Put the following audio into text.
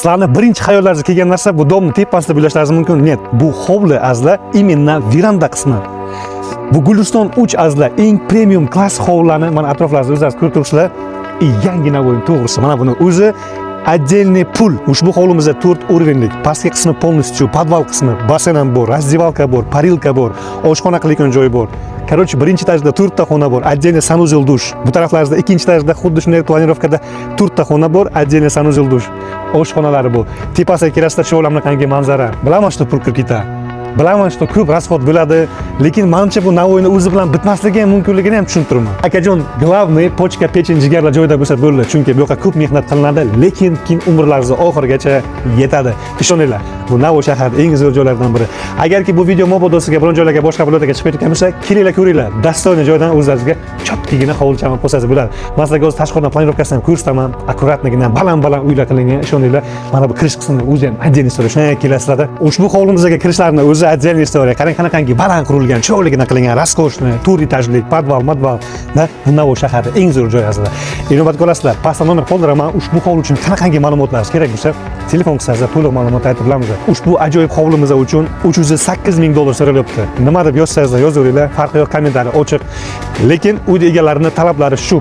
Sizlarni birinchi xayollaringizga kelgan narsa bu дом ni tepasida o'ylashlaringiz mumkin. Нет, bu hovli, azizlar, именно veranda qismi. Bu Guliston 3, azizlar, eng premium klass hovlilarni mana atroflaringizda o'zlaringiz ko'rib turibsizlar. И yangi Navoiy, to'g'risi, mana buni o'zi отдельный pul. Ushbu hovlimizda 4 уровень lik, pastki qismi полностью podval qismi, basseyn ham bor, раздевалка bor, парилка bor, oshxona qiladigan joy bor. Короче, birinchi etajda to'rtta xona bor, отдельный санузел, dush. Bu taraflaringizda ikkinchi etajda xuddi shunday планировка da to'rtta xona bor, отдельный санузел, dush. Oshxonalari bu. Tepasiga kelasizlar, chiroyli bunaqangi manzara. Bilaman, что pul kirib ketadi. Bilaman, что ko'p расход bo'ladi, lekin manimcha bu Navoiyni o'zi bilan bitmasligi ham mumkinligini ham tushunib turibman. Akajon, главный почка, печень, jigarlar joyida bo'lsa bo'ldi, chunki bu yoqqa ko'p mehnat qilinadi, lekin keyin umrlaringizni oxirigacha yetadi. Ishoninglar, bu Navoiy shahar eng zo'r joylardan biri. Agarki bu video mabodo sizga biron joylarga, boshqa viloyatga chiqib ketgan bo'lsa, kelinglar, ko'ringlar. Достойный joydan o'zlaringizga chotkigina hovlichani olib qo'ysangiz bo'ladi. Man sizlarga o'zi tashqaridan планировка sini ham ko'rsataman. Аккуратный gina, baland-baland uylar qilingan, ishoninglar. Mana bu kirish qismini o'zi ham отдельный история. Shunday kelasizlarda. Ushbu hovlimizga kirishlarni o'zi отдельный история. Qarang, qanaqangi baland qurilgan, chiroyligina qilingan, роскошный, to'rt etajlik, podval, madval da bu Navoiy shahari eng zo'r joy, azizlar. Inobatga olasizlar, pastda nomer qoldiraman. Ushbu hovli uchun qanaqangi ma'lumotlar kerak bo'lsa, telefon qilsangizlar, to'liq ma'lumot aytib bilamiz. Ushbu ajoyib hovlimiz uchun 308 ming dollar so'ralyapti. Nima deb yozsangizlar, yozaveringlar, farqi yo'q, kommentariy ochiq. Lekin uyda egalarini talablari shu.